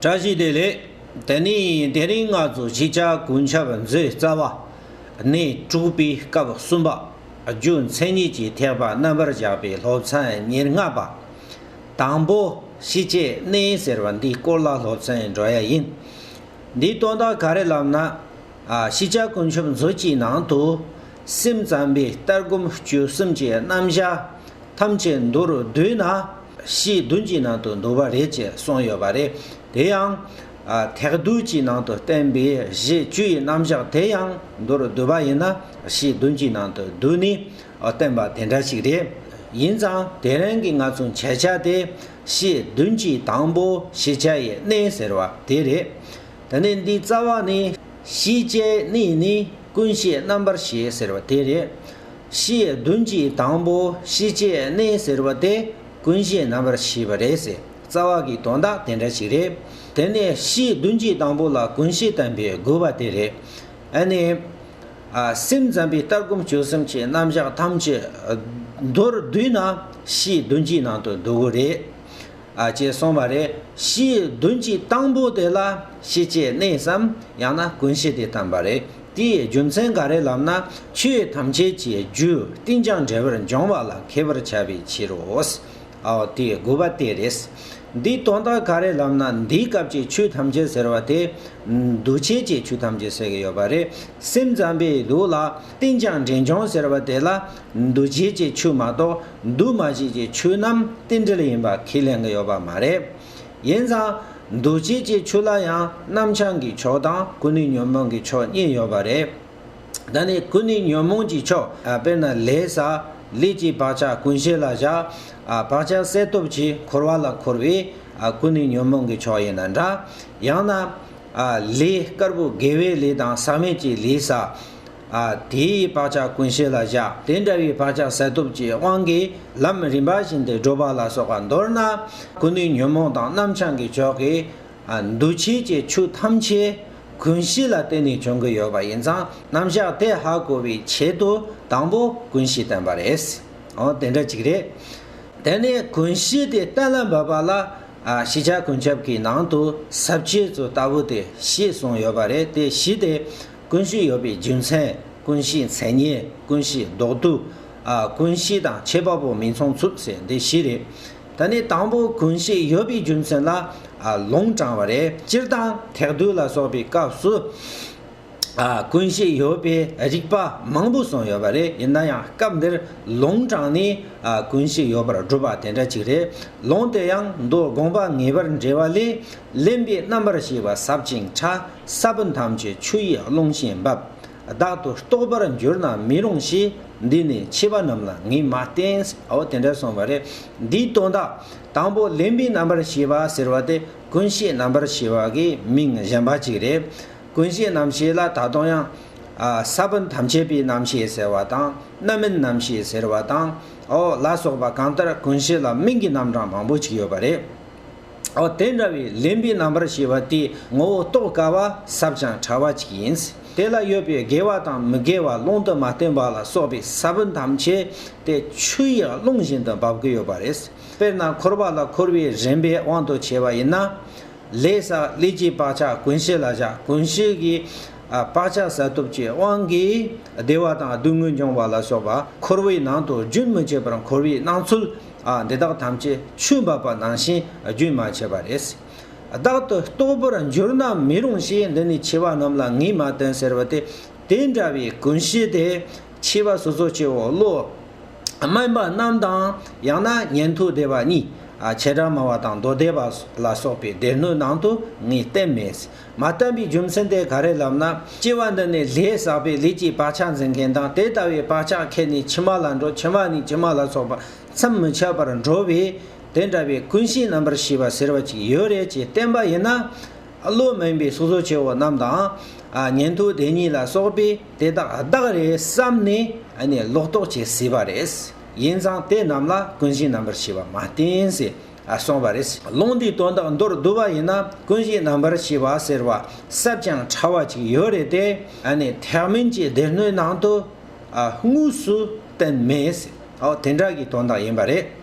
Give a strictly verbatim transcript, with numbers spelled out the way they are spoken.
བཀྲ་ཤིས་བདེ་ལེགས། དེ་ནི་དེ་རིང་ང་ཚོ་ཤེས་བྱ་ཀུན་ཁྱབ་མཛོད་རྩ་བ་ནས་དྲུག་པའི་སྐབས་གསུམ་པ། རྒྱུ་མཚན་ཉིད་ཀྱི་ཐེག་པ་རྣམ་པར་བཞག་པའི་སློབ་ཚན་ཉེར་ལྔ་པ། དང་པོ་ཤེས་བྱའི་གནས་ཟེར་བ་འདིའི་སྐོར་ལ་སློབ་ཚན་འགྲོ་ཡ་ཡིན། འདིའི་དོན་དག་ག་རེ་ལབ་ན། ཨ། ཤེས་བྱ་ཀུན་ཁྱབ་མཛོད་ཀྱི་ནང་དུ། སེམས་ཙམ་པའི་ལྟ་སྒོམ་སྤྱོད་གསུམ་གྱི་རྣམ་གཞག་ཐམས་ཅད་མདོར་བསྡུས་ན། ཤེས་བདུན་གྱི་ནང་དུ་འདུ་བ་རེད་ཅེས་གསུངས་ཡོད་པ་རེད། དེ་ཡང་། ཨ། ཐེག་བསྡུས་ཀྱི་ནང་དུ་བསྟན་པའི་གཞི་བཅུ་ཡི་རྣམ་གཞག་དེ་ཡང་མདོར་བསྡུས་པ་ཡིན་ན། ཤེས་བདུན་གྱི་ནང་དུ་བསྡུས་ནས། ཨ། བསྟན་པ་དེ་འདྲ་ཞིག་རེད། ཡིན་ཙང་དེ་རིང་གི་ང་ཚོ་འཆད་བྱ་དེ། ཤེས་བདུན་གྱི་དང་པོ་ཤེས་བྱ་ཡི་གནས་ཟེར་བ་དེ་རེད། དེ་ནས་འདིའི་རྩ་བ་ནི། ཤེས་བྱའི་གནས་ནི་ཀུན་ཤེས་རྣམ་པར་ཤེས་ཟེར་བ་དེ་རེད། ཤེས་བདུན་གྱི་དང་པོ་ཤེས་བྱའི་གནས་ཟེར་བ་དེ་ཀུན་ཤེས་རྣམ་པར་ཤེས་པ་རེད་ཟེར། རྩ་བ་གི་དོན་དག་དེ་འདྲ་ཞིག་རེད། དེ་ནས་ཤེས་བདུན་གྱི་དང་པོ་ལ་ཀུན་ཤེས་བསྟན་པའི་དགོས་པ་དེ་རེད། ཨ་ནི། ཨ། སེམས་ཙམ་པའི་ལྟ་སྒོམ་སྤྱོད་གསུམ་གྱི་རྣམ་གཞག་ཐམས་ཅད་མདོར་བསྡུས་ན་ཤེས་བདུན་གྱི་ནང་དུ་འདུ་དགོས་རེད། ཨ། ཅེས་གསུངས་པ་རེད། ཤེས་བདུན་གྱི་དང་པོ་དེ་ལ་ཤེས་བྱའི་གནས་སམ། ཡང་ན་ཀུན་ཤེས་ཏེ་བསྟན་པ་རེད། དེའི་རྒྱུ་མཚན་ག་རེ་ལབ་ན། ཆོས་ཐམས་ཅད་ཀྱི་རྒྱུ་རྟེན་ཅིང་འབྲེལ་བར་འབྱུང་བ་ལ་མཁས་པར་བྱ་བའི་ཕྱིར་རོ། ཨའོ། དེའི་དགོས་པ་དེ་རེད། འདིའི་དོན་དག་ག་རེ་ལབ་ན། འདིའི་སྐབས་ཀྱི་ཆོས་ཐམས་ཅད་ཟེར་བ་དེ། འདུ་བྱེད་ཀྱི་ཆོས་ཐམས་ཅད་ཟེར་གྱི་ཡོད་པ་རེད། སེམས་ཙམ་པའི་ལུགས་ལ་རྟེན་ཅིང་འབྲེལ་འབྱུང་ཟེར་བ་དེ་ལ། འདུ་བྱེད་ཀྱི་ཆོས་མ་གཏོགས་འདུ་མ་བྱེད་ཀྱི་ཆོས་རྣམས་རྟེན་འབྲེལ་ཡིན་པ་ཁས་ལེན་གྱི་ཡོད་པ་མ་རེད། ཡིན་ཙང་འདུ་བྱེད་ཀྱི་ཆོས་ལ་ཡང་རྣམ་བྱང་གི་ཕྱོགས་དང་ཀུན་ནས་ཉོན་མོངས་ཀྱི་ཕྱོགས་གཉིས་ཡོད་པ་རེད། ད་ནི་ཀུན་ནས་ཉོན་མོངས་ཀྱི་ཕྱོགས། ཨ། དཔེར་ན་ལས་ས། ལས་ཀྱི་བག་ཆགས་ཀུན་ཤེས་ལ་བཞག་ཨ། བག་ཆགས་གསལ་སྟོབས་ཀྱིས་འཁོར་བ་ལ་འཁོར་བའི། ཨ། ཀུན་ནས་ཉོན་མོངས་ཀྱི་ཕྱོགས་ཡིན་ན་འདྲ། ཡང་ན། ཨ། ལས་དཀར་པོ་དགེ་བའི་ལས་དང་ཟག་མེད་ཀྱི་ལས་ས། ཨ། དེའི་བག་ཆགས་ཀུན་ཤེས་ལ་བཞག་དེ་འདྲ་བའི་བག་ཆགས་གསལ་སྟོབས་ཀྱི་དབང་གིས་ལམ་རིམ་པ་བཞིན་དུ་བགྲོད་པ་ལ་སོགས་པ་མདོར་ན། ཀུན་ནས་ཉོན་མོངས་དང་རྣམ་བྱང་གི་ཕྱོགས་ཀྱི། ཨ། འདུ་བྱེད་ཀྱི་ཆོས་ཐམས་ཅད་ཀུན་ཤེས་ལ་བརྟེན་ནས་བྱུང་གི་ཡོད་པ་ཡིན་ཙང་རྣམ་གཞག་དེ་ཧ་གོ་བའི་ཆེད་དུ་དང་པོ་ཀུན་ཤེས་བསྟན་པ་རེད། འོ། དེ་འདྲ་ཅིག་རེད། དེ་ནས་ཀུན་ཤེས་དེ་གཏན་ལ་འབེབས་པ་ལ། ཨ། ཤེས་བྱ་ཀུན་ཁྱབ་ཀྱི་ནང་དུ་ས་བཅད་ཚོ་ལྟ་བུ་དེ་ཤེས་གསུངས་ཡོད་པ་རེད། དེ་ཤེས་དེ་ཀུན་ཤེས་ཡོད་པའི་རྒྱུ་མཚན། ཀུན་ཤེས་མཚན་ཉིད། ཀུན་ཤེས་ལྡོག་དུས། ཨ། ཀུན་ཤེས་དང་ཁྱད་པར་པོ་མིང་མཚུངས་ཚུལ་ཟེར་འདི་བཞི་རེད། ད་ནི་དང་པོ་ཀུན་ཤེས་ཡོད་པའི་རྒྱུ་མཚན་ལ། ཨ། ལུང་དྲངས་པ་རེད། སྤྱིར་བཏང་ཐེག་བསྡུས་ལ་སོགས་པའི་སྐབས་སུ། ཨ། ཀུན་ཤེས་ཡོད་པའི་རིགས་པ་མང་པོ་གསུངས་ཡོད་པ་རེད། ཡིན་ན་ཡང་སྐབས་འདིར་ལུང་དྲངས་ནས། ཨ། ཀུན་ཤེས་ཡོད་པར་སྒྲུབ་པ་དེ་འདྲ་ཅིག་རེད། ལུང་དེ་ཡང་མདོ་དགོངས་པ་ངེས་པར་འགྲེལ་བ་ལས། ལེན་པའི་རྣམ་པར་ཤེས་པ་ཟབ་ཅིང་ཕྲ། ས་བོན་ཐམས་ཅད་ཆུ་ཡིས་རླུང་བཞིན་འབབ། བདག་ཏུ་རྟོག་པར་འགྱུར་ན་མི་རུང་ཞེས། འདི་ནི་ཕྱི་པ་རྣམས་ལ་ངས་མ་བསྟན། འོ། དེ་འདྲ་གསུངས་པ་རེད། འདིའི་དོན་དག་དང་པོ་ལེན་པའི་རྣམ་པར་ཤེས་པ་ཟེར་བ་དེ་ཀུན་ཤེས་རྣམ་པར་ཤེས་པ་གི་མིང་གཞན་པ་ཅིག་རེད། ཀུན་ཤེས་རྣམ་ཤེས་ལ་ད་དུང་ཡང་། ཨ། ས་བོན་ཐམས་ཅད་པའི་རྣམ་ཤེས་ཟེར་བ་དང་། རྣམ་སྨིན་རྣམ་ཤེས་ཟེར་བ་དང་། འོ། ལ་སོགས་པ་གང་ལྟར་ཀུན་ཤེས་ལ་མིང་གི་རྣམ་གྲངས་མང་པོ་ཅིག་ཡོད་པ་རེད། འོ། དེ་འདྲ་བའི་ལེན་པའི་རྣམ་པར་ཤེས་པ་དེའི་ངོ་བོ་རྟོགས་དཀའ་བ་ཟབ་ཅིང་ཕྲ་བ་ཅིག་ཡིན། དེ་ལ་ཡོད་པའི་དགེ་བ་དང་མི་དགེ་བ་ལུང་དུ་མ་བསྟན་པ་ལ་སོགས་པའི་ས་བོན་ཐམས་ཅད་དེ་ཆུ་ཡི་རླུང་བཞིན་དུ་འབབ་ཀྱི་ཡོད་པ་རེད། དཔེར་ན་འཁོར་བ་ལ་འཁོར་བའི་རིམ་པའི་དབང་དུ་བྱས་པ་ཡིན་ན། ལས་ས། ལས་ཀྱི་བག་ཆགས་ཀུན་ཤེས་ལ་བཞག་ཀུན་ཤེས་ཀྱི། ཨ། བག་ཆགས་གསལ་སྟོབས་ཀྱི་དབང་གིས་བདེ་བ་དང་སྡུག་བསྔལ་འབྱུང་བ་ལ་སོགས་པ་འཁོར་བའི་ནང་དུ་རྒྱུན་མི་འཆད་པར་འཁོར་བའི་སྣང་ཚུལ། ཨ། འདི་དག་ཐམས་ཅད་ཆུ་འབབ་པ་ནང་བཞིན་རྒྱུན་མ་ཆད་པ་རེད། བདག་ཏུ་རྟོག་པར་འགྱུར་ན་མི་རུང་ཞེས། འདི་ནི་ཕྱི་པ་རྣམས་ལ་ངས་མ་བསྟན་ཟེར་བ་དེ། དེ་འདྲ་བའི་ཀུན་ཤེས་དེ་ཕྱི་པ་སོ་སོ་སྐྱེ་བོ་བློ། དམན་པ་རྣམས་དང་། ཡང་ན་ཉན་ཐོས་སྡེ་པ་གཉིས། ཨ། བྱེ་བྲག་སྨྲ་བ་དང་མདོ་སྡེ་པ་ལ་སོགས་པའི་སྡེ་སྣོད་ནང་དུ་ངས་བསྟན་མེད། མ་བསྟན་པའི་རྒྱུ་མཚན་དེ་ག་རེ་ལབ་ན། སྐྱེ་བ་འདི་ནི་ལས་བསགས་པའི་ལས་ཀྱི་བག་ཆགས་འཛིན་མཁན་དང་། དེ་ལྟ་བུའི་བག་ཆགས་ཁྱེར་ནས་ཕྱི་མ་ལ་འགྲོ། ཕྱི་མ་ནས་ཕྱི་མ་ལ་སོགས་པ་མཚམས་མི་ཆད་པར་འགྲོ་བས། དེ་འདྲ་བའི་ཀུན་ཤེས་རྣམ་པར་ཤེས་པ་ཟེར་བ་ཅིག་ཡོད་རེད་ཅེས་བསྟན་པ་ཡིན་ན། བློ་དམན་པའི་སོ་སོ་སྐྱེ་བོ་རྣམས་དང་། ཨ། ཉན་ཐོས་སྡེ་གཉིས་ལ་སོགས་པས་དེ་དག་བདག་རེད་བསམ་ནས། ཨ་ནི་ལོག་རྟོག་ཅེས་ཟེར་བ་རེད། ཡིན་ཙང་དེ་རྣམས་ལ་ཀུན་ཤེས་རྣམ་པར་ཤེས་པ་མ་བསྟན་ཟེར། ཨ། གསུངས་པ་རེད། ལུང་འདིའི་དོན་དག་མདོར་བསྡུ་བ་ཡིན་ན། ཀུན་ཤེས་རྣམ་པར་ཤེས་པ་ཟེར་བ་ཟབ་ཅིང་ཕྲ་བ་ཅིག་ཡོད་རེད་དེ། ཨ་ནི་ཐེག་དམན་གྱི་སྡེ་སྣོད་ནང་དུ། ཨ། དངོས་སུ་བསྟན་མེད་ཟེར། འོ། དེ་འདྲ་གི་དོན་དག་ཡིན་པ་རེད།